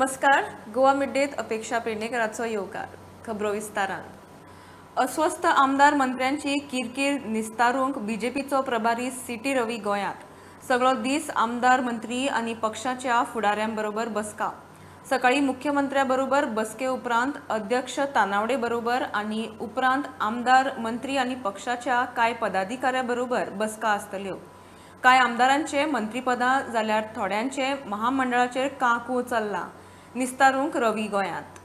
नमस्कार, गोवा मिड डेत अपेक्षा पेडणेकराचो येवकार. खबरो विस्तारान. अस्वस्थ आमदार मंत्र्यांची किरकीर निस्तारूंक बीजेपीचो प्रभारी सी.टी. रवी गोंयांत. सगळो दीस आमदार मंत्री आनी पक्षाच्या फुडाऱ्यांबरोबर बसका. सकाळी मुख्यमंत्र्या बरोबर बसके उपरांत अध्यक्ष तानावडे बरोबर आनी उपरांत आमदार मंत्री आनी पक्षाच्या कांय पदाधिकाऱ्या बरोबर बसका आसतल्यो. कांय आमदारांचे मंत्रीपदां जाल्यार थोड्यांचे महामंडळाचेर काकू चल्ला. निस्तारूंक रवी गोंयांत.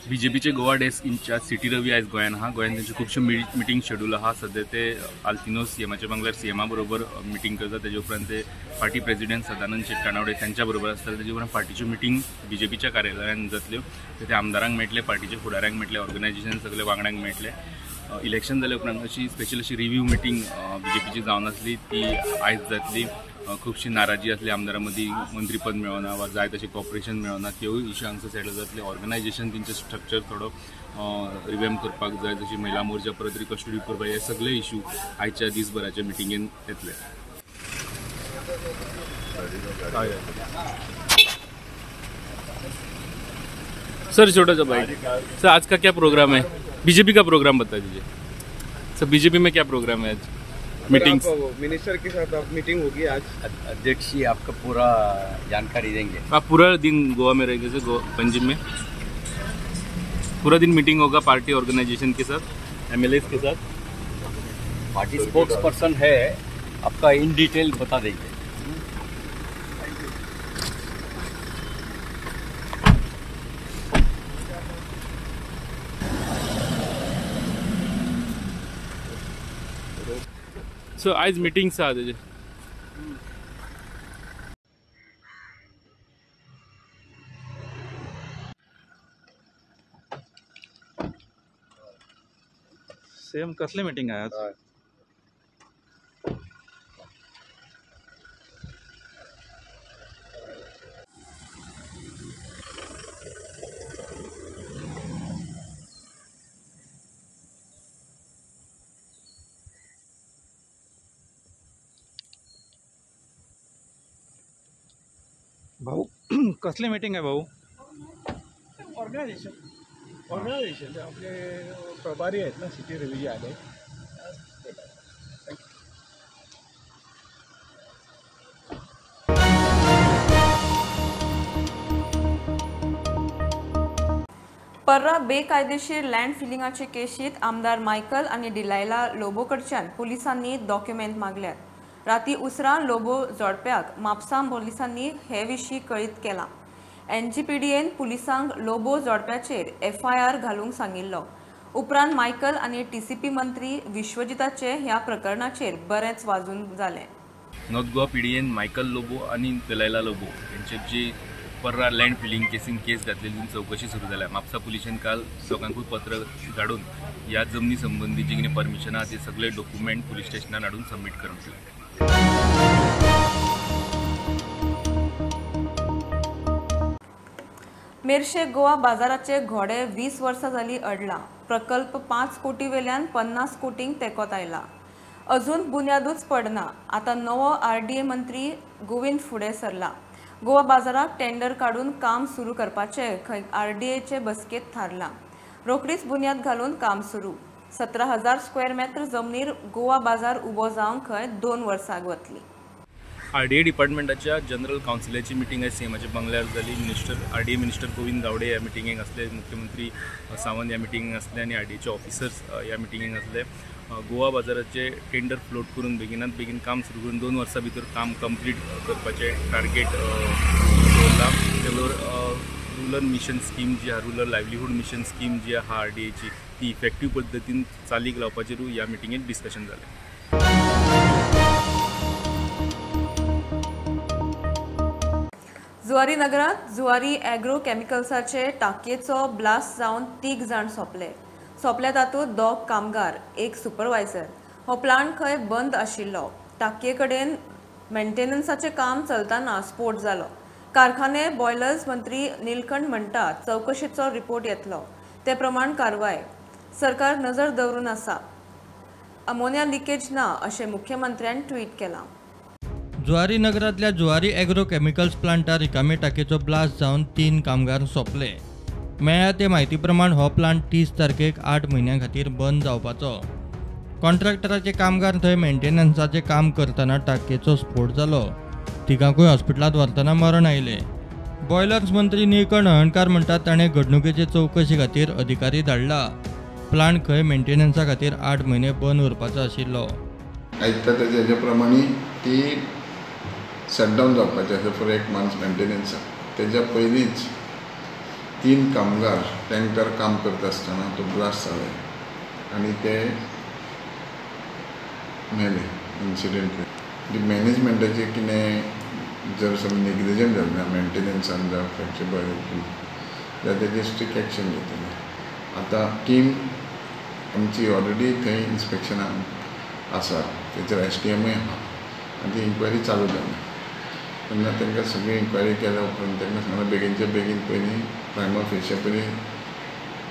बीजेपीचे Goa desk incharge C T. Ravi आयज गोंयान आहा. गोंयान तेंचे खुबश्यो मिटींग शेड्यूल आहा. सद्या ते आल्तिनो सीएमाच्या बंगल्यार सीएमा बरोबर मिटींग करता. तेजे उपरांत ते पार्टी प्रेसिडेंट सदानंद शेट तानावडे त्यांच्या बरोबर आसतले. तेजे उपरांत पार्टीच्यो मिटींग बीजेपीच्या कार्यालयान जातल्यो. ते आमदारांक मेळटले, पार्टीच्या फुडाऱ्यांक मेळटले, ऑर्गनायझेशन सगळे वांगड्यांक मेळटले. इलेक्शन जाल्या उपरांत अशी स्पेशल अशी रिव्यू मिटींग बीजेपीची जावन आसली ती आयज जातली. खुबशी नाराजी आसली आमदारां मदीं, मंत्रीपद मेळना वा जाय तशें कॉपरेशन मेळना, त्योय इश्यू हांगसर सेटल जातले. ऑर्गनायझेशन तेंचें स्ट्रक्चर थोडो रिव्हॅम्प करपाक जाय, जशी महिला मोर्चा परत रिकॉन्स्टिट्यूट करपाक, हे सगळे इश्यू आयच्या दिसभराच्या मिटिंगेन येतले. सर छोटा सा बाइट, सर आज का क्या प्रोग्राम है? बीजेपी का प्रोग्राम बता दीजिए सर. बीजेपी में क्या प्रोग्राम है आज? मीटिंग मिनिस्टर के साथ आप मीटिंग होगी आज. अध्यक्ष जी आपका पूरा जानकारी देंगे. आप पूरा दिन गोवा में रहेंगे सर? गोवा पंजिम में पूरा दिन मीटिंग होगा पार्टी ऑर्गेनाइजेशन के साथ, एमएलए के साथ. पार्टी स्पोक्स पर्सन है, आपका इन डिटेल बता देंगे. सो आज मीटिंग आसा तेजे. सेम कसली मीटिंग आहे आज? भाऊ कसली मीटिंग आहे भाऊ? ऑर्गनायझेशन ऑर्गनायझेशन आपले प्रभारी आहेत ना सी.टी. रवी आले. पर्रा बेकायदेशीर लँड फिलिंगाचे केशीत आमदार मायकल आनी डिलायला लोबो कडच्यान पुलिसांनी डॉक्युमेंट मागल्यात. राती उसरां लोबो जोडप्याक म्हापसा पुलिसांनी हे विशीं कळीत केलां. एनजीपीडीएन पुलिसांक लोबो जोडप्याचेर एफआयआर घालूंक सांगिल्लो. उपरांत मायकल आनी टीसीपी मंत्री विश्वजिताचे ह्या प्रकरणाचेर बरेंच वाजून जालें. North Goa PDN Michael Lobo आनी दलायला लोबो यांचे जी पर्रा लँड फिलिंग केसीन केस घातलेली चौकशी सुरू जाल्या. म्हापसा पुलिशेन काल लोकांकूय पत्र धाडून ह्या जमनी संबंदी जी कितें परमिशन आहा ते सगळे डॉक्युमेंट पुलीस स्टेशनान हाडून सबमीट करूंक दिले. मेरशे गोवा बाजाराचे घोडे 20 वर्सां जाली अडला. प्रकल्प 5 कोटी वेल्यान 50 कोटींक तेकोत आयला. अजून बुन्यादूच पडना. आतां नवो आरडीए मंत्री गोविंद फुडें सरला. गोवा बाजाराक टेंडर काडून काम सुरू करपाचें खंय आरडीएचे बसकेंत थारलां. रोखडीच बुन्याद घालून काम सुरू. 17,000 स्क्वेअर मेत्र जमनीर गोवा बाजार उबो जावंक खंय 2 वर्सां वतली. आरडीए डिपार्टमेंटाच्या जनरल कावन्सिलाची मिटींग आयज सीएमाच्या बंगल्यार जाली. Minister RDA minister Govind Gaude ह्या मिटिंगेक आसले, मुख्यमंत्री सावंत ह्या मिटिंगेक आसले आनी आरडीएचे ऑफिसर्स ह्या मिटिंगेक आसले. गोवा बाजाराचे टेंडर फ्लोट करून बेगिनात बेगीन काम सुरू करून 2 वर्सां भितर काम कंप्लीट करपाचें टार्गेट दवरलां. ते बरोबर रुरल मिशन स्कीम जी आहा, रुरल लायवलीहूड मिशन स्कीम जी आहा आरडीएची, ती इफेक्टीव पद्दतीन चालीक लावपाचेरूय ह्या मिटिंगेत डिस्कशन जालें. जुवारी नगरात जुवारी एग्रो केमिकल्साचे टाकयेचो ब्लास्ट जावन 3 जाण सोंपले. सोंपल्या तातूंत 2 कामगार, 1 सुपरवायझर. हो प्लांट खंय बंद आशिल्लो. टाकये कडेन मेंटेनन्साचें काम चलतना स्फोट जालो. कारखाने बॉयलर्स मंत्री नीलकंठ म्हणटा चवकशेचो रिपोर्ट येतलो, ते प्रमाण कारवाय. सरकार नजर दवरून आसा. अमोनिया लिकेज ना अशें मुख्यमंत्र्यान ट्वीट केलां. जुवारी नगरांतल्या जुवारी एग्रो केमिकल्स प्लांटार रिकामे टाकयेचो ब्लास्ट जावन 3 कामगार सोंपले. मेळ्ळ्या ते म्हायती प्रमाण हो प्लांट 30 तारखेक 8 म्हयन्यां खातीर बंद जावपाचो. कॉन्ट्रॅक्टराचे कामगार थंय मेंटेनन्साचें काम करतना टाकयेचो स्फोट जालो. तिगांकूय हॉस्पिटलांत व्हरतना मरण आयलें. बॉयलर्स मंत्री निळकंठ हळर्णकार म्हणटात ताणें घडणुकेचे चवकशी खातीर अधिकारी धाडला. प्लांट खंय मेंटेनन्सा खातीर 8 म्हयने बंद उरपाचो आशिल्लो. आयकता तेजे हेजे प्रमाणे ती शटडावन जावपाची आसा फॉर 1 मंथ मेंटेनन्साक. तेज्या पयलींच 3 कामगार टँकर काम करता आसतना तो ब्लास्ट जाले आनी ते मेले इन्सिडंट. मॅनेजमेंटाचें कितें जर समज नेग्लिजंट जालें ना मेंटेनन्सान जावं फॅक्टरी बॉय जाल्यार तेजेर स्ट्रिक्ट एक्शन घेतले. आतां टीम आमची ऑलरेडी थंय इन्स्पेक्शनाक आसा, तेचेर SDMय आहा आनी ती इन्क्वायरी चालू जाली. तेन्ना तांकां सगळी इन्क्वायरी केल्या उपरांत तांकां सांगलें बेगीनच्या बेगीन पयलीं प्रायमा फेशा पयलीं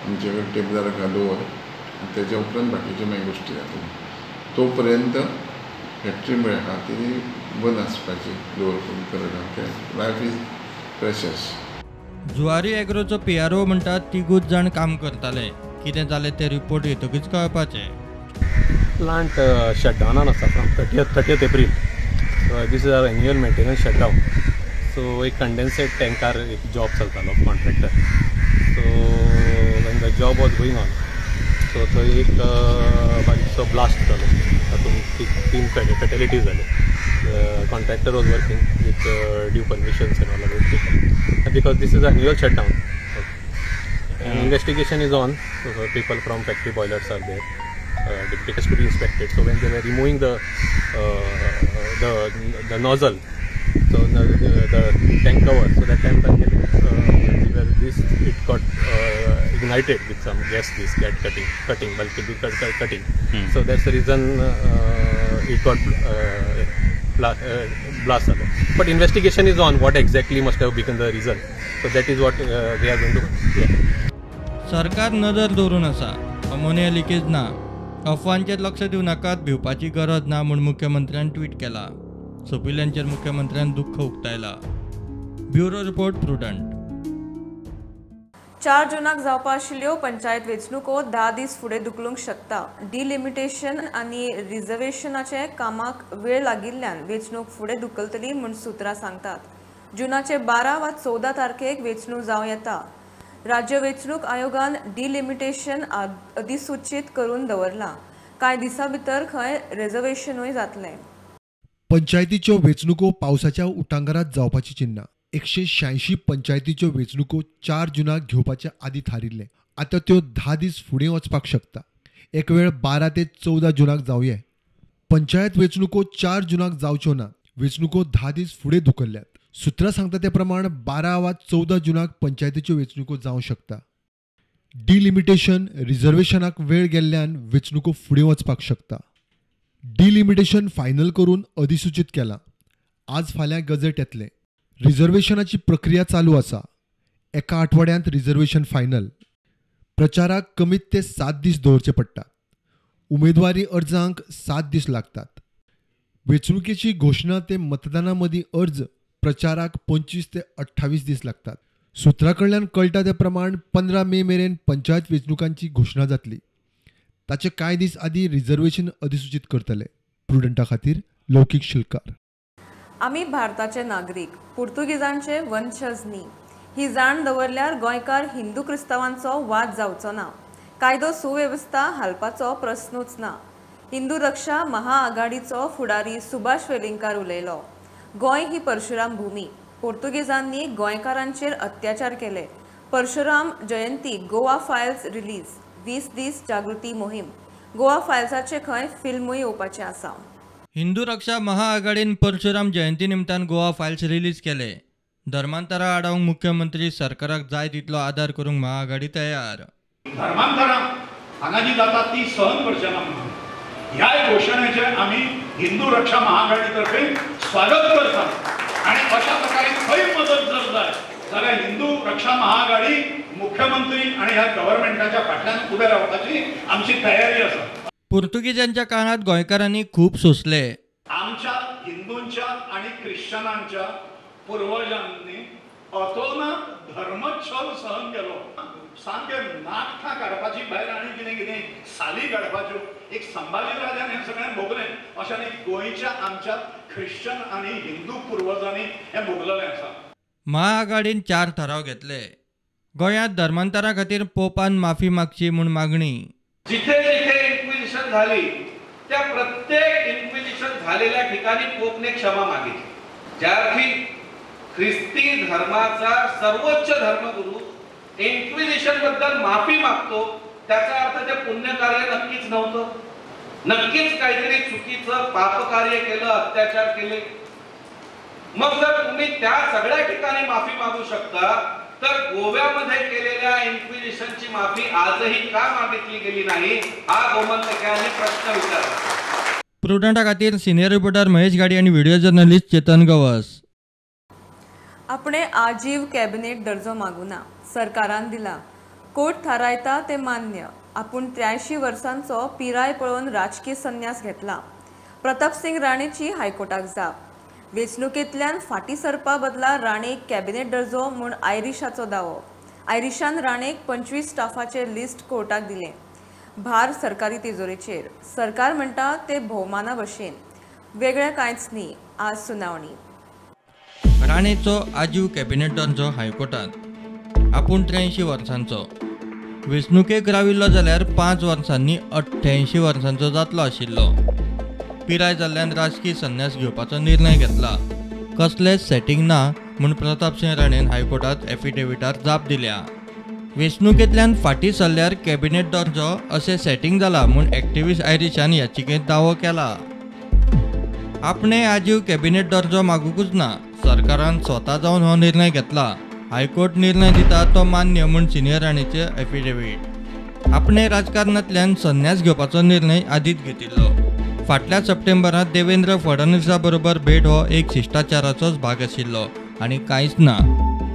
आमचे कडेन टेबलार दवर आनी तेच्या उपरांत बाकीच्यो मागीर गोश्टी जातल्यो. तो पर्यंत फॅक्टरी म्हळ्यार आहा ती बंद आसपाची दवरपून करत. Life is precious. Zuari एग्रोचो PRO म्हणटात तिगूच जाण काम करताले. कितें जालें तें रिपोर्ट येतकीच कळपाचें. प्लांट शटडावनान आसा from 30th April. So this is our annual maintenance shutdown. So एक कंडेन्सेट टँकार एक जॉब चलतालो contractor. So when the job was going on so थंय एक बारीकसो ब्लास्ट जालो. तातूंत 3 फेटेलिटीज जाल्यो. Contractor was working with due permissions and all of it because this is annual shutdown. Investigation is on. So people from factory boilers are there. It has to be inspected. So when they were removing the nozzle, so the tank cover, so that time this it got ignited with some gas. This gas cutting, bulk cutting. So that's the reason it got blast. But investigation is on. What exactly must have become the reason? So that is what they are going to. Yeah. सरकार नदर दवरून आसा. Ammonia leakage ना, अफवांचेर लक्ष दिवं नाकात, भिवपाची गरज ना म्हूण मुख्यमंत्र्यान ट्वीट केला. सोंपिल्ल्यांचेर मुख्यमंत्र्यान दुख्ख उक्तायला. Bureau report, Prudent. 4 जुनाक जावपा आशिल्ल्यो पंचायत वेंचणुको 10 दीस फुडें धुकलूंक शकता. डिलिमिटेशन आनी रिजर्वेशनाचे कामाक वेळ लागिल्ल्यान वेंचणूक फुडें धुकलतली म्हूण सुत्रां सांगतात. जुनाचे 12 वा 14 तारखेक वेंचणूक जावं येता. राज्य वेंचणूक आयोगान डिलिमिटेशन अधिसूचीत करून दवरलां. कांय दिसां भितर खंय रिजर्वेशनूय जातलें. पंचायतीच्यो वेंचणुको पावसाच्या उटांगारात जावपाची चिन्नां. 186 पंचायतीच्यो वेंचणुको 4 जुनाक घेवपाचे आदी थारिल्ले. आतां त्यो 10 दीस फुडें वचपाक शकता. एक वेळ 12 ते 14 जुनाक जावये. पंचायत वेंचणुको 4 जुनाक जावच्यो ना. वेंचणुको 10 दीस फुडें धुकल्ल्यात. सुत्रां सांगता ते प्रमाण 12 वा 14 जुनाक पंचायतीच्यो वेंचणुको जावं शकता. डिलिमिटेशन रिजर्वेशनाक वेळ गेल्ल्यान वेंचणुको फुडें वचपाक शकता. डिलिमिटेशन फायनल करून अधिसूचीत केलां. आज फाल्यां गजेट येतलें. रिजर्वेशनाची प्रक्रिया चालू आसा. एका आठवड्यांत रिजर्वेशन फायनल. प्रचाराक कमीत ते 7 दीस दवरचे पडटात. उमेदवारी अर्जांक 7 दीस लागतात. वेंचणुकेची घोशणा ते मतदाना मदीं अर्ज प्रचाराक 25 ते 28 दीस लागतात. सुत्रां कडल्यान कळटा ते प्रमाण 15 मे मेरेन पंचायत वेंचणुकांची घोशणा जातली. ताचे कांय दीस आदीं रिजर्वेशन अधिसूचीत करतले. प्रुडंटा खातीर लौकीक शिलकार. आमी भारताचे नागरीक, पुर्तुगेजांचे वंशज न्ही ही जाण दवरल्यार गोंयकार हिंदू क्रिस्तांवांचो वाद जावचो ना. कायदो सुवेवस्था हालपाचो प्रस्नूच ना. हिंदू रक्षा महाआघाडीचो फुडारी सुभाष वेलिंगकार उलयलो. गोंय ही परशुराम भूमी. पुर्तुगेजांनी गोंयकारांचेर अत्याचार केले. परशुराम जयंती गोवा फायल्स रिलीज, 20 दीस जागृती मोहीम. गोवा फायल्साचे खंय फिल्मूय येवपाचें आसा. हिंदू रक्षा महाआघाडीन परशुराम जयंती निमतान गोवा फायल्स रिलीज केले. धर्मांतरा आडावंक मुख्यमंत्री सरकाराक जाय तितलो आदार करूंक महाआघाडी तयार. धर्मांतरां हांगा जी जाता ती सहन करचे ना म्हणून ह्याय घोशणेचें आमी हिंदू रक्षा महाआघाडी तर्फे स्वागत करतात. आनी अशा प्रकारे खंय मदत जर जाय जाल्यार हिंदू रक्षा महाआघाडी मुख्यमंत्री आनी ह्या गव्हर्मेंटाच्या फाटल्यान उबे रावपाची आमची तयारी आसा. पुर्तुगेजांच्या काळात गोंयकारांनी खूब सोंसले. आमच्या हिंदूंच्या आनी ख्रिश्चनांच्या पुर्वजांनी अतोनात धर्मछल सहन केलो. सामकें नाखटां काडपाची भायर आनी कितें कितें साली काडपाच्यो एक संभाजी राजान हें सगळें भोगलें. अशें न्ही गोंयच्या आमच्या ख्रिश्चन आनी हिंदू पुर्वजांनी हें भोगलेलें आसा. महाआघाडीन 4 थाराव घेतले. गोंयांत धर्मांतरा खातीर पोपान माफी मागची म्हूण मागणी. जिथे जिथे इन्क्विजिशन झाली त्या प्रत्येक इन्क्विजिशन झालेल्या ठिकाणी पोपने क्षमा मागितली. ज्या अर्थी ख्रिस्ती धर्माचा सर्वोच्च धर्मगुरू इन्क्विजिशन बद्दल माफी मागतो त्याचा अर्थ ते पुण्यकार्य नक्कीच नव्हतं, नक्कीच काहीतरी चुकीचं पापकार्य केलं, अत्याचार केले. मग जर तुम्ही त्या सगळ्या ठिकाणी माफी मागू शकता तर गोव्यामध्ये केलेल्या इन्क्विजिशनची माफी आजही का मागितली गेली नाही हा गोमंतकांनी प्रश्न विचारला. प्रुडंटा खातीर सिनियर रिपोर्टर महेश गाडी आणि व्हिडिओ जर्नलिस्ट चेतन गवस. आपणे आजीव कॅबिनेट दर्जो मागुना, सरकारान दिला. कोर्ट थारायता ते मान्य. आपूण 83 वर्सांचो पिराय पळोवन राजकीय संन्यास घेतला. प्रतापसिंग राणेची हायकोर्टाक जाप. वेंचणुकेंतल्यान फाटीं सरपा बदला राणेक कॅबिनेट दर्जो म्हूण आयरिशाचो दावो. आयरिशान राणेक 25 स्टाफाचें लिस्ट कोर्टाक दिलें. भार सरकारी तिजोरेचेर. सरकार म्हणटा ते भोवमाना भशेन, वेगळें कांयच न्ही. आज सुनावणी. राणेचो आजीव कॅबिनेट दर्जो हायकोर्टात. आपूण 83 वर्सांचो, वेंचणुकेक राविल्लो जाल्यार 5 वर्सांनी 88 वर्सांचो जातलो आशिल्लो. पिराय जाल्ल्यान राजकीय संन्यास घेवपाचो निर्णय घेतला. कसलेंच सेटींग ना म्हूण प्रतापसिंह राणेन हायकोर्टात एफिडेविटार जाप दिल्या. वेंचणुकेंतल्यान फाटीं सरल्यार कॅबिनेट दर्जो अशें सेटींग जाला म्हूण एक्टिविस्ट आयरिशान याचिकेंत दावो केला. आपणे आजीव कॅबिनेट दर्जो मागुंकूच ना, सरकारान स्वता जावन हो निर्णय घेतला. हायकोर्ट निर्णय दिता तो मान्य म्हूण सिनियर राणेचे एफिडेवीट. आपणे राजकारणांतल्यान संन्यास घेवपाचो निर्णय आदींच घेतिल्लो. फाटल्या सप्टेंबरांत देवेंद्र फडणवीसा बरोबर भेट हो एक शिश्टाचाराचोच भाग आशिल्लो आनी कांयच ना.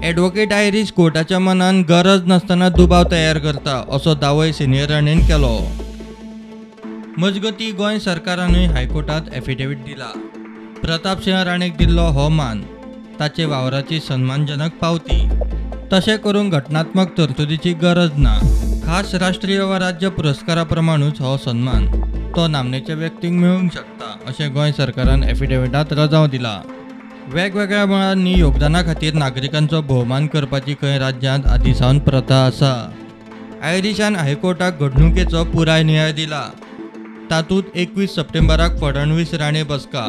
ॲडव्होकेट आयरीश कोर्टाच्या मनान गरज नासतना दुबाव तयार करता असो दावोय सिनियर राणेन केलो. मजगतीं गोंय सरकारानूय हायकोर्टात एफिडेवीट दिला. प्रतापसिंह राणेक दिल्लो हो मान ताचे वावराची सन्मानजनक पावती. तशें करूंक घटनात्मक तरतुदीची गरज ना. खास राष्ट्रीय वा राज्य पुरस्कारा प्रमाणूच हो सन्मान तो नामनेच्या व्यक्तींक मेळूंक शकता अशें गोंय सरकारान एफिडेविटांत रजांव दिला. वेगवेगळ्या मळांनी योगदाना खातीर नागरिकांचो भोवमान करपाची खंय राज्यांत आदीं सावन प्रथा आसा. आयरिशान हायकोर्टाक घडणुकेचो पुराय नियाळ दिला. तातूंत 21 सप्टेंबराक फडणवीस राणे बसका,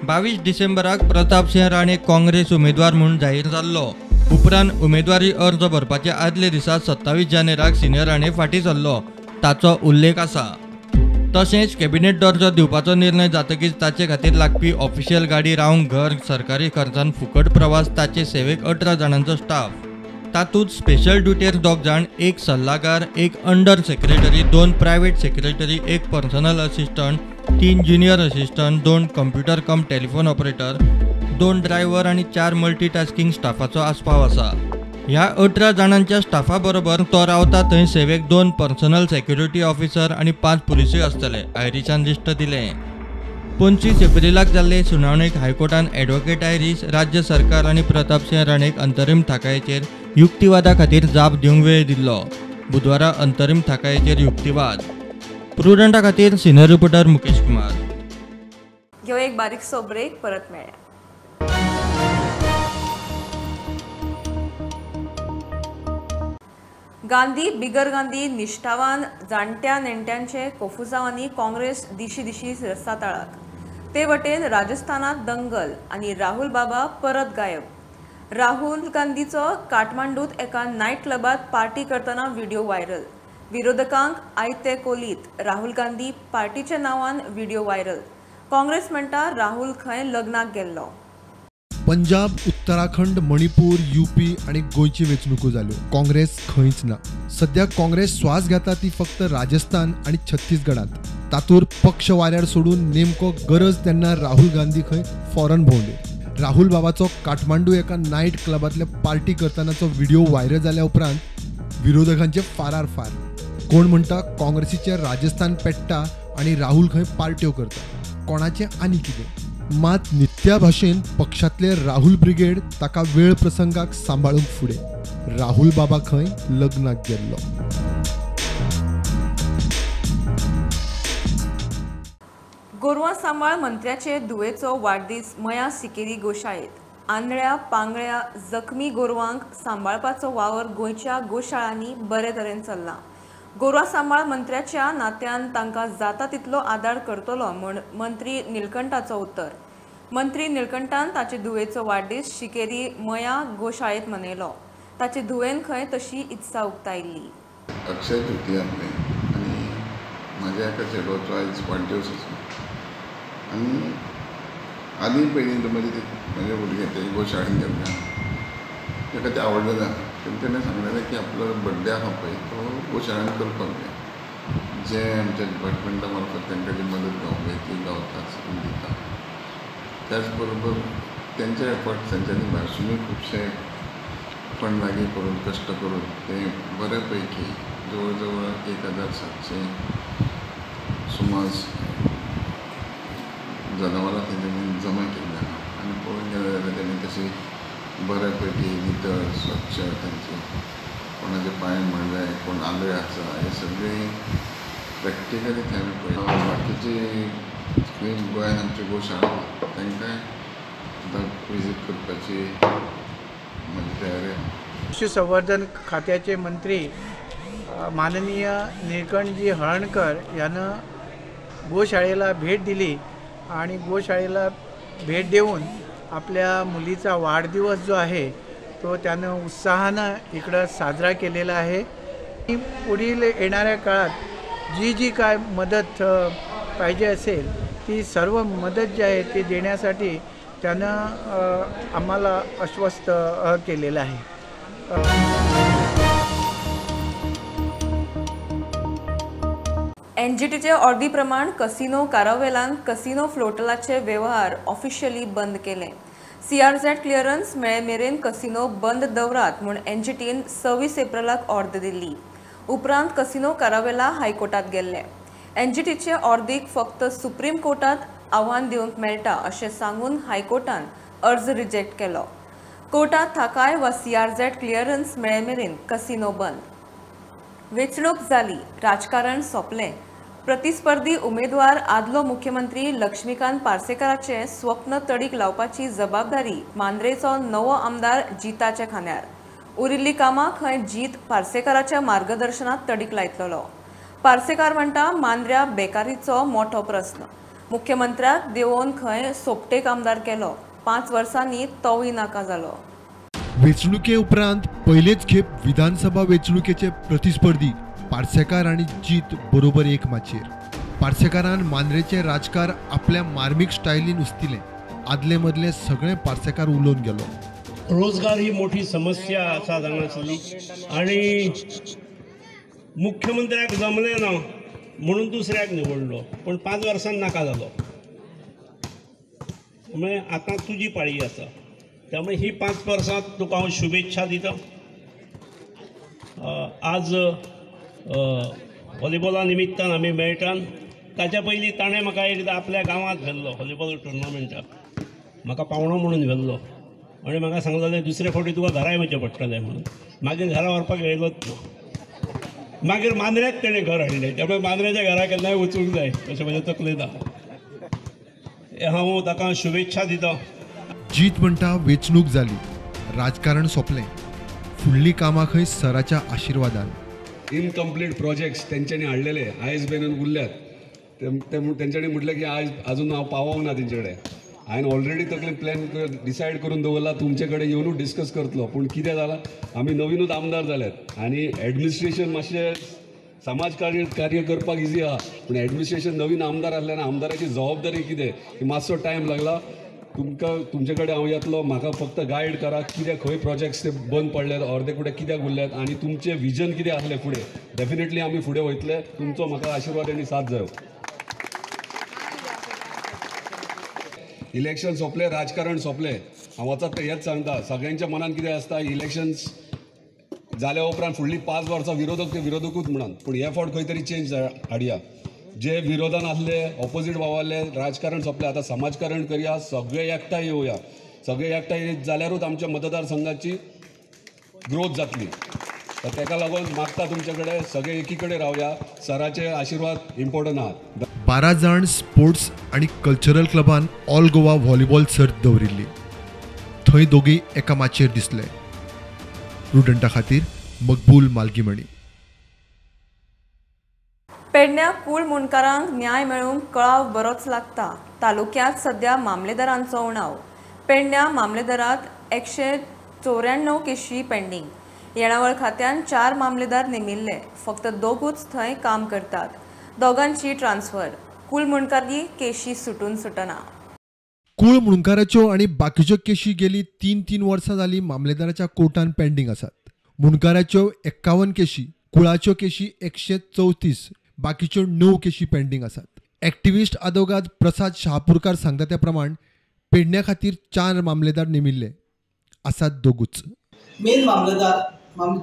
22 डिसेंबराक प्रतापसिंह राणे काँग्रेस उमेदवार म्हूण जाहीर जाल्लो. उपरांत उमेदवारी अर्ज भरपाच्या आदल्या दिसा 27 जानेराक सिनियर राणे फाटीं सरलो ताचो उल्लेख आसा. तशेंच कॅबिनेट दर्जो दिवपाचो निर्णय जातकीच ताचे खातीर लागपी ऑफिशियल गाडी, रावंक घर, सरकारी खर्चान फुकट प्रवास, ताचे सेवेक 18 जाणांचो स्टाफ, तातूंत स्पेशल ड्युटेर 2 जाण, 1 सल्लागार, 1 under secretary, 2 private secretary, 1 personal assistant, 3 junior assistant, 2 computer cum telephone operator, 2 driver आनी 4 मल्टीटास्किंग स्टाफाचो आस्पाव आसा. ह्या 18 जाणांच्या स्टाफा बरोबर तो रावता थंय सेवेक 2 पर्सनल सेक्युरिटी ऑफिसर आनी 5 पुलिसूय आसतले, आयरिशान लिस्ट दिलें. 25 एप्रिलाक जाल्ले सुनावणेक हायकोर्टान ॲडव्होकेट आयरीश, राज्य सरकार आनी प्रतापसिंह राणेक अंतरीम थाकायेचेर युक्तिवादा खातीर जाप दिवंक वेळ दिल्लो. बुधवारा अंतरीम थाकायेचेर युक्तिवाद. प्रुडंटा खातीर सिनियर रिपोर्टर मुकेश कुमार. घेऊ एक बारीकसो ब्रेक, परत मेळया. गांधी बिगर गांधी निष्ठावान जाणट्या नेणट्यांचे कोफुजावांनी काँग्रेस दिशी दिशी रस्ताताळाक. ते वटेन राजस्थानात दंगल आनी राहुल बाबा परत गायब. राहुल गांधीचो काठमांडूत एका नायट क्लबात पार्टी करतना व्हिडिओ व्हायरल. विरोधकांक आयते कोलीत राहुल गांधी पार्टीच्या नांवान व्हिडिओ व्हायरल. काँग्रेस म्हणटा राहुल खंय लग्नाक गेल्लो. पंजाब, उत्तराखंड, मणिपूर, यूपी आनी गोंयची वेंचणुको जाल्यो. काँग्रेस खंयच ना. सद्या काँग्रेस स्वास घेता ती फक्त राजस्थान आनी छत्तीसगडांत. तातूर पक्ष वाऱ्यार सोडून नेमको गरज तेन्ना राहुल गांधी खंय फॉरन भोंवले. राहुल बाबाचो काठमांडू एका नायट क्लबांतले पार्टी करतानाचो व्हिडिओ व्हायरल जाल्या उपरांत विरोधकांचे फारार फार. कोण म्हणटा काँग्रेसीचे राजस्थान पेट्टा आनी राहुल खंय पार्ट्यो करता, कोणाचें आनी कितें. मात नित्या भाशेन पक्षांतले राहुल ब्रिगेड ताका वेळ प्रसंगाक सांबाळूंक फुडें. राहुल बाबा खंय लग्नाक गेल्लो. गोरवां सांबाळ मंत्र्याचे धुवेचो वाडदीस मया सिकेरी गोशाळेत. आंधळ्या पांगळ्या जखमी गोरवांक सांबाळपाचो वावर गोंयच्या गोशाळांनी बरे तरेन चल्ला. गोरवां सांबाळ मंत्र्याच्या नात्यान तांकां जाता तितलो आदार करतलो म्हूण मंत्री निलकंठाचो उत्तर. मंत्री निलकंठान ताचे धुवेचो वाडदीस शिकेरी मया गोशाळेत मनयलो. ताचे धुवेन खंय तशी इत्सा उक्तायल्ली. अक्षय तृतीया आसलें आनी म्हाज्या एका चेडवाचो आयज वाडदिवस आसा आनी आदी पयलीं तो म्हजे म्हजे भुरगें ते गोशाळेन गेल्लें ताका तें आवडलें ना. तेणें सांगलेलें की आपलो बड्डे आसा पळय तो गोशाळेन करपाक जाय. जें आमच्या डिपार्टमेंटा मार्फत तांकां जी मदत गावंक जाय ती गावता दिता. त्याच बरोबर तेंचे एफर्ट्स तेंच्यांनी भायरसुनूय खुबशे फंड लागीं करून कश्ट करून ते बऱ्या पैकी जवळ जवळ 1700 सुमार जनावरां तेंच्यांनी जमा केल्ली आसा आनी पळोवंक गेलें जाल्यार तेणी तशी बऱ्या पैकी नितळ स्वच्छ तांचे कोणाचे पांय म्हणले कोण आंधळे आसा हे सगळें प्रॅक्टिकली थंय आमी पळयता. बाकीचे खंय गोंयांत आमच्यो गोशाळा आसा तांकांय सुद्दां विजीट करपाची म्हजी तयारी आसा. पशुसंवर्धन खात्याचे मंत्री माननीय निळकंठजी हळर्णकर यानं गोशाळेला भेट दिली आणि गोशाळेला भेट देऊन आपल्या मुलीचा वाढदिवस जो आहे तो त्यानं उत्साहानं इकडं साजरा केलेला आहे. पुढील येणाऱ्या काळात जी जी काय मदत पाहिजे असेल ती सर्व मदत जी आहे ती देण्यासाठी त्यानं आम्हाला आश्वस्त केलेलं आहे. एनजीटीचे ऑर्दी प्रमाण कसिनो कारावेलान कसिनो फ्लोटलाचे वेव्हार ऑफिशियली बंद केले. सीआरझेड क्लियरन्स मेळे मेरेन कसिनो बंद दवरात म्हूण एनजीटीन 26 एप्रिलाक ऑर्द दिल्ली. उपरांत कसिनो कारावेला हायकोर्टात गेल्ले. एनजीटीचे ऑर्दीक फक्त सुप्रीम कोर्टात आव्हान दिवंक मेळटा अशें सांगून हायकोर्टान अर्ज रिजेक्ट केलो. कोर्टात थाकाय वा सीआरझेड क्लियरन्स मेळे मेरेन कसिनो बंद. वेंचणूक जाली, राजकारण सोंपलें. प्रतिस्पर्धी उमेदवार आदलो मुख्यमंत्री लक्ष्मीकांत पार्सेकाराचें स्वप्न तडीक लावपाची जबाबदारी मांद्रेचो नवो आमदार जिताच्या खांद्यार. उरिल्ली कामां खंय जीत पार्सेकाराच्या मार्गदर्शनात तडीक लायतलो. पार्सेकार म्हणटा मांद्र्या बेकारीचो मोठो प्रस्न. मुख्यमंत्र्याक देवोवन खंय सोपटेक आमदार केलो, 5 वर्सांनी तोवूय नाका जालो. वेंचणुके उपरांत पयलेच खेप विधानसभा वेंचणुकेचे प्रतिस्पर्धी पार्सेकार आनी जीत बरोबर एक माचयेर. पार्सेकारान मांद्रेचें राजकार आपल्या मार्मीक स्टायलीन उस्तिलें. आदले मदले सगळे पार्सेकार उलोवन गेलो. रोजगार ही मोठी समस्या आसा जाणासली आनी मुख्यमंत्र्याक जमलें ना म्हणून दुसऱ्याक निवडलो, पण 5 वर्सां नाका जालो. त्यामुळे आतां तुजी पाळी आसा, त्यामुळे ही 5 वर्सां तुका हांव शुभेच्छा दिता. आज व्हॉलीबॉला निमित्तान आमी मेळटान. ताच्या पयलीं ताणें म्हाका एकदां आपल्या गांवांत व्हेल्लो व्हॉलीबॉल टुर्नामेंटाक, म्हाका पावणो म्हणून व्हेल्लो आनी म्हाका सांगलेलें दुसरे फावटी तुका घराय वचचें पडटलें म्हणून. मागीर घरा व्हरपाक येयलोच ना. मागीर मांद्र्याक तेणें घर हाडलें, त्यामुळे मांद्र्याच्या घरा केन्नाय वचूंक जाय अशें म्हज्या तकलेंत आसा. हांव ताका शुभेच्छा दिता. जीत म्हणटा वेंचणूक जाली, राजकारण सोंपलें, फुडलीं कामां खंय सराच्या आशिर्वादान. इनकम्प्लीट प्रोजेक्ट्स तेंच्यांनी हाडलेले आयज मेरेन उरल्यात. तेंच्यांनी म्हटलें की आयज अजून हांव पावोंक ना तेंचे कडेन. हांवें ऑलरेडी तकले प्लॅन डिसायड करून दवरला तुमचे कडेन येवनूच डिस्कस करतलो. पूण कितें जालां, आमी नवीनूच आमदार जाल्यात आनी एडमिनिस्ट्रेशन मातशें समाज कार्य करपाक इजी आहा, पूण एडमिनिस्ट्रेशन नवीन आमदार आसल्यान आमदाराची जबाबदारी कितें की मातसो टायम लागला. तुमकां तुमचे कडेन हांव येतलो, म्हाका फक्त गायड करा कितें खंय प्रोजेक्ट्स ते बंद पडल्यात, अर्दे कुठे कित्याक उरल्यात आनी तुमचें विजन कितें आसलें फुडें. डेफिनेटली आमी फुडें वयतले, तुमचो म्हाका आशिर्वाद आनी साथ जायो. इलेक्शन सोंपलें, राजकारण सोंपलें. हांव वचत तें हेंच सांगता, सगळ्यांच्या मनान कितें आसता, इलेक्शन्स जाल्या उपरांत फुडलीं 5 वर्सां विरोधक ते विरोधकूच म्हणून, पूण हे फावट खंय तरी चेंज हाडया. जे विरोधान आसले ऑपोजीट वावरले राजकारण सोंपलें, आतां समाजकारण करया, सगळे एकठांय येवया. सगळे एकठांय येत जाल्यारूच आमच्या मतदारसंघाची ग्रोथ जातली. तर ताका लागून मागता तुमचे कडेन सगळे एकी कडेन रावया. सराचे आशिर्वाद इम्पॉर्टंट आहात. 12 जाण स्पोर्ट्स आनी कल्चरल क्लबान ऑल गोवा व्हॉलीबॉल सर्त दवरिल्ली. थंय दोगी एका माचयेर दिसले. प्रुडंटा खातीर मकबूल मालगीमणी. पेडण्या कूळ मुंडकारांक न्याय मेळूंक कळाव बरोच लागता. तालुक्यांत सध्या मामलेदारांचो उणाव. पेडण्या मामलेदारात 194 केशी पेंडींग. येणावळ खात्यान 4 मामलेदार नेमिल्ले, फक्त 2 थंय काम करतात. दोगांची ट्रान्सफर. कूळ मुंडकारी केशी सुटून सुटना. कूळ मुंडकाराच्यो आनी बाकीच्यो केशी गेली 3-3 वर्सां जाली मामलेदाराच्या कोर्टान पेंडींग आसात. मुंडकाराच्यो 51 केशी, कुळाच्यो केशी 134, बाकीच्यो 9 केशी पेंडींग आसात. एक्टिविस्ट आदोगाद प्रसाद शहापूरकार सांगता त्या प्रमाण पेडण्या खातीर 4 मामलेदार नेमिल्ले आसात, 2. मेन मामलेदार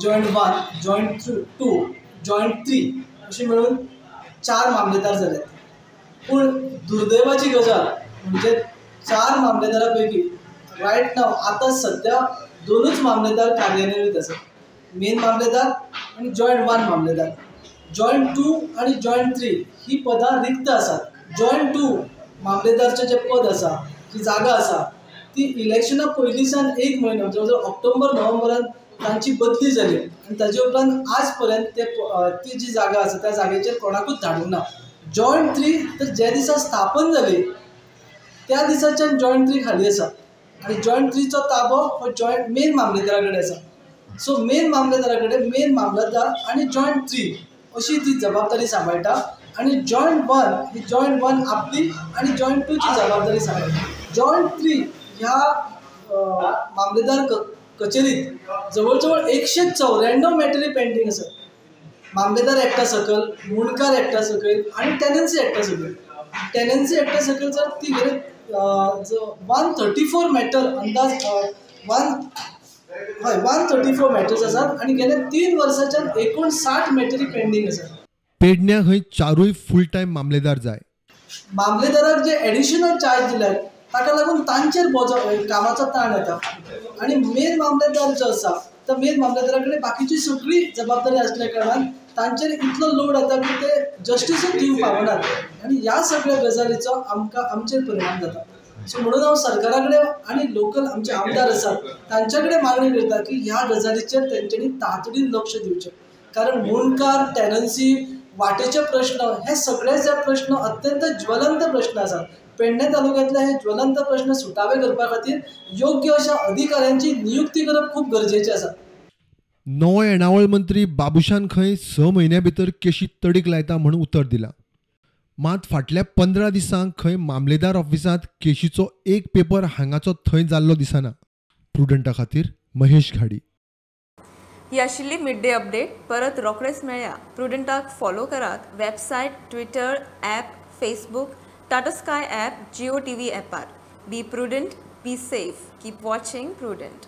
जॉयंट 1, जॉयंट 2, जॉयंट 3 अशें मेळून 4 मामलेदार जाले. पूण दुर्दैवाची गजाल म्हणजे 4 मामलेदारा पैकी रायट नाव आतां सद्या 2 मामलेदार कार्यान्वित आसात. मेन मामलेदार आनी जॉयंट 1 मामलेदार. जॉयंट 2 आनी जॉयंट 3 ही पदां रिक्त आसात. जॉयंट 2 मामलेदारचें जें पद आसा, जी जागा आसा, ती इलेक्शना पयलींच्यान 1 म्हयनो जवळ जवळ ऑक्टोबर नोव्हेंबरान तांची बदली जाली आनी ताजे उपरांत आज पर्यंत ती जी जागा आसा त्या जागेचेर कोणाकूच धाडूंक ना. जॉयंट 3 तर ज्या दिसा स्थापन जाली त्या दिसाच्यान जॉयंट 3 खाली आसा आनी जॉयंट 3चो ताबो हो जॉयंट मेन मामलेदारा कडेन आसा. सो मेन मामलेदारा कडेन मेन मामलेदार आनी जॉयंट 3 अशी ती जबाबदारी सांबाळटा आनी जॉयंट 1 ही जॉयंट 1 आपली आनी जॉयंट 2ची जबाबदारी सांबाळटा. जॉयंट 3 ह्या मामलेदार कचेरीत जवळ जवळ 194 मॅटरी पेंडींग आसात. मामलेदार एक्टा सकयल, मुंडकार एक्टा सकयल आनी टेनन्सी एक्टा सकयल. टेनन्सी एक्टा सकयल जर ती गेले 134 मॅटर अंदाज 134 मॅटर्स आसात आनी गेल्या 3 वर्साच्यान 59 मॅटरी पेंडींग आसात. पेडण्या हय 4 फूल टायम मामलेदार जाय. मामलेदाराक जे एडिशनल चार्ज दिल्यात ताका लागून तांचेर बोजो कामाचो ताण येता आनी मेन मामलेदार जो आसा तो मेन मामलेदारा कडेन बाकीची सगळी जबाबदारी आसल्या कारणान तांचेर इतलो लोड येता की ते जस्टिसूच दिवंक पावनात आनी ह्या सगळ्या गजालीचो आमकां आमचेर परिणाम जाता. सो म्हणून हांव सरकारा कडेन आनी लोकल आमचे आमदार आसात तांचे कडेन मागणी करता की ह्या गजालीचेर तेंच्यांनी तातडीन लक्ष दिवचें. कारण मुंडकार, टेनन्सी, वाटेचे प्रश्न हे सगळे जे प्रश्न अत्यंत ज्वलंत प्रश्न आसात. पेडणे तालुक्यांतले हे ज्वलंत प्रश्न सुटावे करपा खातीर योग्य अशा अधिकाऱ्यांची नियुक्ती करप खूब गरजेचें आसा. नवो येणावळ मंत्री बाबुशान खंय 6 म्हयन्या भितर केशी तडीक लायता म्हूण उतर दिला. मात फाटल्या 15 दिसांक खंय मामलेदार ऑफिसांत केशीचो एक पेपर हांगाचो थंय जाल्लो दिसना. प्रुडंटा खातीर महेश घाडी. ही आशिल्ली मिड डे अपडेट. परत रोखडेच मेळया. प्रुडंटाक फॉलो करात website, Twitter, app, Facebook, Tata Sky app, Jio TV ॲपार. Be prudent, be safe, keep watching Prudent.